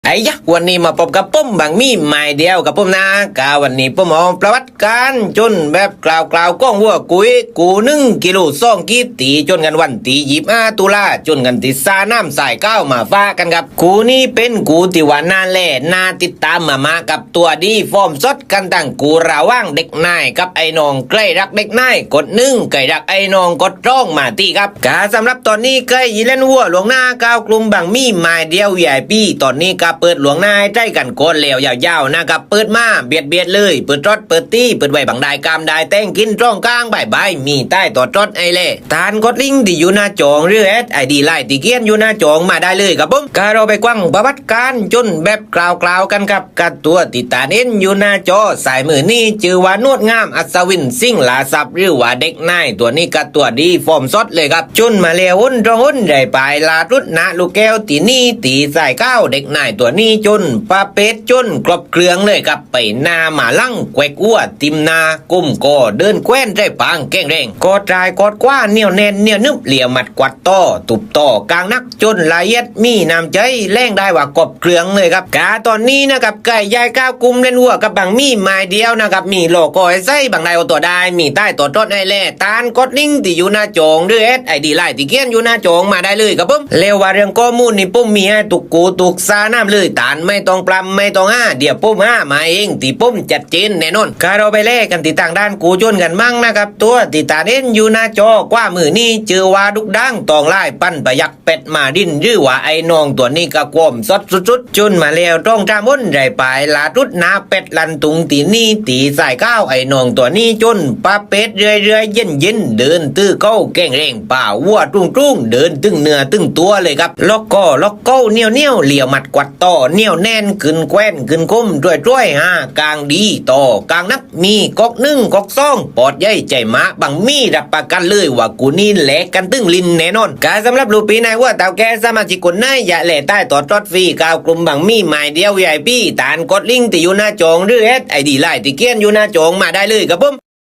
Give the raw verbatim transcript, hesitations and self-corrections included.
ไอ้ยะ วันนี้มาพบกับผมบังหมี่ไม้เดียวกับผมนะ กาวันนี้ผมเอาประวัติการจนแบบกล่าวๆของวัวกุย กูหนึ่งกิโลสองขีด ตีจนกันวันที่ยี่สิบห้าตุลา จนกันที่สนามทรายขาวมาฝากกันครับ กูนี้เป็นกูที่ว่าน่าแลน่าติดตามมามากครับ ตัวดีฟอร์มสดกันตั้งกูระหว่างเด็กนายกับไอ้น้อง ใครรักเด็กนายกดหนึ่ง ใครรักไอ้น้องกดสองมาตี้ครับ กาสำหรับตอนนี้ใครยีเล่นวัวหลวงหน้าก้าวกลุ่มบังหมี่ไม้เดียว วีไอพี ตอนนี้กาเปิดหลวงหน้าให้ใช้กันก่อนแล้วยาวๆนะครับ เปิดมาเบียดเบียดๆเลย เปิดรถเปิดตี้ เปิดไว้บังได้กามได้แตงกินตรงกลางบ่ายๆ มีใต้ต่อรถไอ้เล่ ตานกดลิงก์ที่อยู่หน้าจอง หรือแอดไอดีไลน์ที่เขียนอยู่หน้าจองมาได้เลยครับผม กาเราไปกว้างประวัติการจนแบบกล่าวๆกันครับ กับตัวที่ตานเห็นอยู่หน้าจอซ้ายมือนี้ชื่อว่านวดงามอัศวินสิงห์ลาทรัพย์ หรือว่าเด็กนายตัวนี้กับตัวดีฟอร์มสดเลยครับ จนมาแล้วหนตรงหนได้ปลายลาดรุดนะลูกแก้วที่นี่ตีทรายขาว เด็กนายตัวนี้จนประเภทจนครบเครื่องเลยครับ ไปหน้ามาหลังแกวกวัวติมหน้า กุมก็เดินแคว้นได้ปางแข็งแรง กอดตายกอดคว้าเหนียวแน่นเหนียวนึบ เหลี่ยมหมัดกวัดต่อ ตุบต่อกลางนักจนละเอียด มีน้ำใจแรงได้ว่าครบเครื่องเลยครับ กาตอนนี้นะครับใครยายก้าวกลุ่มเล่นวัวกับบังหมี่ไม้เดียวนะครับ มีหลอกก็ไอ้ไส้บังได้เอาตัวได้ มีใต้ต่อรถไอ้แล่ ตานกดลิงก์ที่อยู่หน้าจอง หรือแอดไอดีไลน์ที่เขียนอยู่หน้าจองมาได้เลยครับผม แล้วว่าเรื่องข้อมูลนี่ผมมีให้ทุกกูทุกสนามเลย ตานไม่ต้องปรำไม่ต้องหา เดี๋ยวผมหามาเองที่ผมจัดเจนแน่นอน กาเราไปแลกกันที่ต่างด้านกูจนกันมั่งนะครับ ตัวที่ตานเห็นอยู่หน้าจอขวามือนี้ชื่อว่าดุกดังตองลายปันประยักษ์ เป็ดมาดิน หรือว่าไอ้น้องตัวนี้ก็ความสดสุดๆ จนมาแล้วต้องตามอ้นได้ปลายลาดรุดนะ เป็ดลันตุงที่นี่ตีทรายขาว ไอ้น้องตัวนี้จนประเภทเรื่อยๆเย็นๆ เดินตื้อเก้าแข็งแรง ป่าวัวตรุงๆ เดินตึงเนื้อตึงตัวเลยครับ ล็อกคอล็อกเก้าเหนียวๆ เหลี่ยวหมัดกวัดต่อ เหนียวแน่นขึ้นแคว้นขึ้นคม ด้วยๆ หากลางดีต่อกลางนัก มีก๊อกหนึ่งก๊อกสอง ปอดใหญ่ใจหมาบังหมี่รับประกันเลยว่ากูนี้แลกกันตึงลินแน่นอน กาสำหรับลูกปีนายวัวเต่าแก่สมาชิกคนไหนอยากแลใต้ต่อรถฟรีก้าวกลุ่มบังหมี่ไม้เดียว วีไอพี ตานกดลิงก์ที่อยู่หน้าจอง หรือแอดไอดีไลน์ที่เขียนอยู่หน้าจองมาได้เลยครับผม